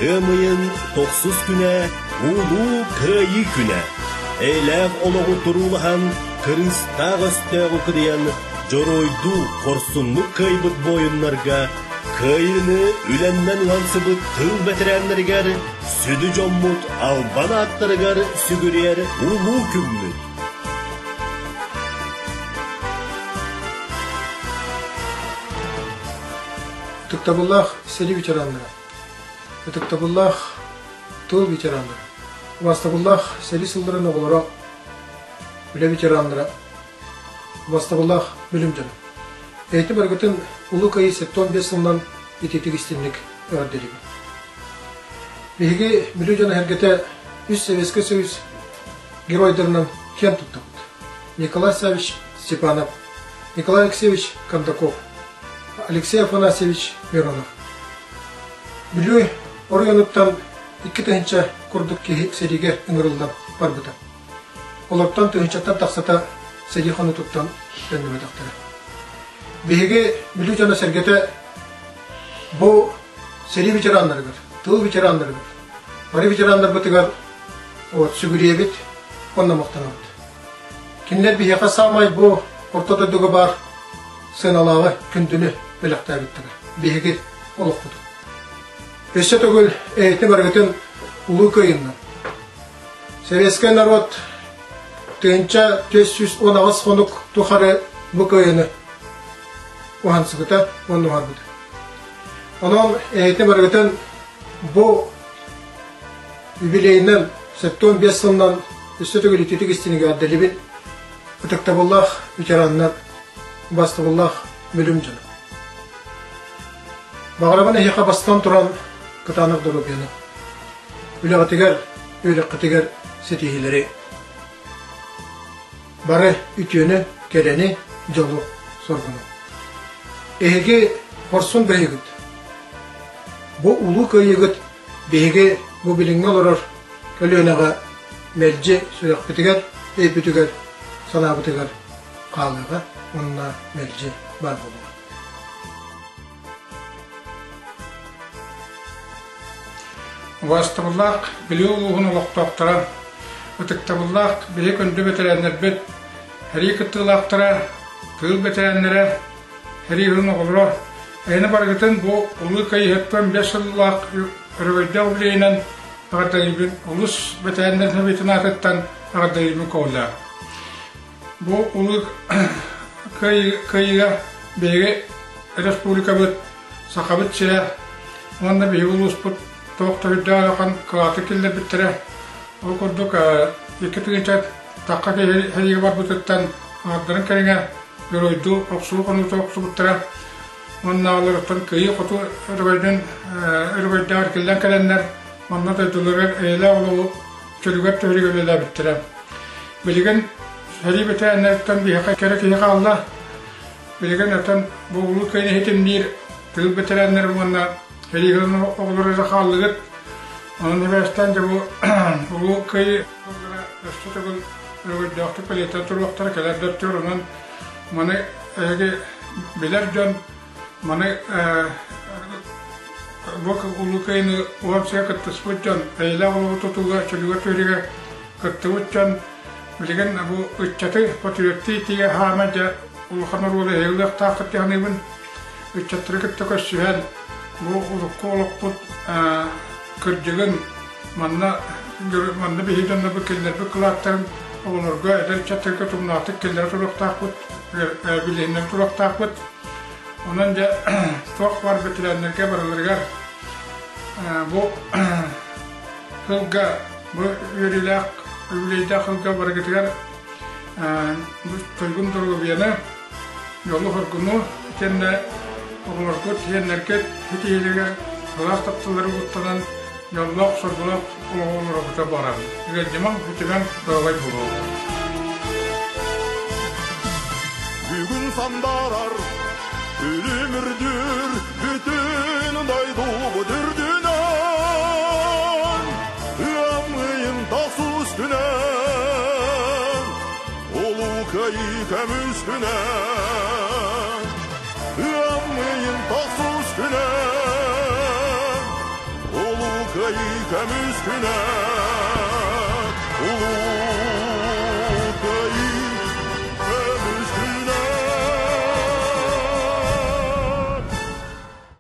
Ыам ыйын тохсус күнэ Улуу Кыайыы күнэ. Эйэлээх олоҕу туруулаһан, кырыыстаах өстөөҕү кыдыйан, дьоруойдуу хорсуннук кыайбыт буойуннарга, кыайыыны үлэннэн уһансыбыт тыыл бэтэрээннэригэр, сүдү дьоммут албан ааттарыгар сүгүрүйэр улуу күммүт. Ытыктабыллаах сэрии ветераннара, ытыктабыллаах тыл ветераннара, убаастабыллаах сэрии сылларын оҕолоро, үлэ ветераннара, убаастабыллаах билим дьоно. Эти барыгытын Улуу Кыайыы 75 сылынан ититик истинник эҕэрдэлиибин. Биһиги Бүлүү дьоно эргэтэ үс Советский Союз геройдарынан киэн туттабыт. Николай Савич Степанов, Николай Алексеевич Кондаков, Алексей Афанасьевич Миронов. Бүлүү оройуонуттан 2000 курдук киһи сэриигэ ыҥырыллан барбыта. Олортон тыһыынчаттан тахсата сэрии хонуутуттан төннүбэтэхтэрэ. Биһиги Бүлүү дьоно-сэргэтэ бу сэрии ветераннарыгар, тыыл ветераннарыгар, бары ветераннарбытыгар вот, сүгүрүйэбит уонна махтанабыт. Кинилэр биһиэхэ саамай бу орто дойдуга баар сыаналааҕы күндүнү бэлэхтээбиттэрэ. Биһиги олохпут. Өссө төгүл эйэтин барыгытын Улуу Кыайыннан Советскай народ 1418 хонук тухары бу кыайыны уһансыбыта уонна уһарбыта. Онон эһити барыгытын бу юбилейынан 75 сылынан өссө төгүл ититик истинигэ эрдэлибин ытыктабыллаах ветераннар, убаастабыллаах бөлүм дьоно. Баҕарабын эһиэхэ бастан туран кытаанах доруобуйаны, үлэҕитигэр, үөрэххитигэр ситиһиилэри, бары үтүөнү, кэрэни, дьолу соргуну. Эһиги хорсун бэйигит. Бу улуу кыайыыгыт биһиги бу билиҥҥи олорор көлүөнэҕэ мэлдьи сүрэхпитигэр, өйбүтүгэр, санаабытыгар хаалыаҕа уонна мэлдьи баар буолуоҕа. Убаастабыллаах Бүлүү улууһун олохтоохторо, ытыктабыллаах биһи күндү бэтэрээннэрбит, сэрии кыттыылаахтара, тыыл бэтэрээннэрэ, сэрии сылын оҕолоро, эһини барыгытын бу Улуу Кыайыһыттан биэс сыллаах өрөгөйдөөх үбүлүөйүнэн эҕэрдэлиибин, улус бэтэрээннэр сэбиэтин аатыттан эҕэрдэлиибин көҕүлээн. Бу улуу кыайыыга биһиги республикабыт, Сахабыт сирэ уонна биһиги улууспут туох да үрдээх улахан кылааты киллэрбиттэрэ. Ол курдук 2 тыһыынча тахха киһи сэриигэ барбытыттан аҥардарын кэриҥэ геройдуу охсуу хонуута охсубуттара. Уонна олортон кыайыы-хотуу өрөгөйдөн өрөгөйдөөх эргиллэн кэлэннэр манна дойдуларыгар эйэлээх олоҕу чөлүгэр түһэригэ үлэлээбиттэрэ. Билигин сэрии бэтэрээннэриттэн биһиэхэ кэрэ киһи хаалла. Билигин оттон бу Улуу Кыайыыны иһитинниир тыыл бэтэрээннэрэ уонна сэрии сылын оҕолоро эрэ хааллыгыт. Онон сибээстээн дьэ бу Улуу Кыайыы сыллара өссө төгүл өрөгөйдөөхтүк бэлиэтэ туруохтара кэлэр да өттүгэр онон маны эһиги билэр дьон маны бу Улуу Кыайыыны уопсайа кыттыспыт дьон эйэлээх олоҕу тутууга чөлүгэр түһэриигэ кыттыбыт дьон билигин бу ыччаты патриоттыы иитиигэ хаама дьэ улахан оруолу эһиги ылыахтааххыт дии саныыбын. Ыччаттары кытта көрсүһэн бу урукку олохпут кырдьыгын манна манна биһиги дьоннорбут кинилэрбит кылааттарын оҕолорго эдэр ыччаттарга тумнаахтык киллэрэ туруохтаахпыт, билиһиннэрэ туруохтаахпыт. Онон дьэ туох баар бэтэрээннэргэ барыларыгар бу сылга бу үөрүүлээх үбүлүөйдээх сылга барыгытыгар туйгун доруобуйаны, дьолу-соргуну итиэннэ оҕолоргут, сиэннэргит ситиһиилэригэр сылаас тапталлары угуттанан дьоллоох-соргулаах олоҕу олороргута баҕарабын. Ыалдьымаҥ, бүтүмэҥ, доруобай буолуоҕуҥ. Бүгүн сандарар Үлүмүрдүүр бүтүн дойдубут үрдүнэн Ыам ыйын тас үстүнэн Улуу Кыайыы көмүс күнэ Ыам ыйын тас үстүнэн Улуу Кыайыы. Кыайыы көмүс күнэ!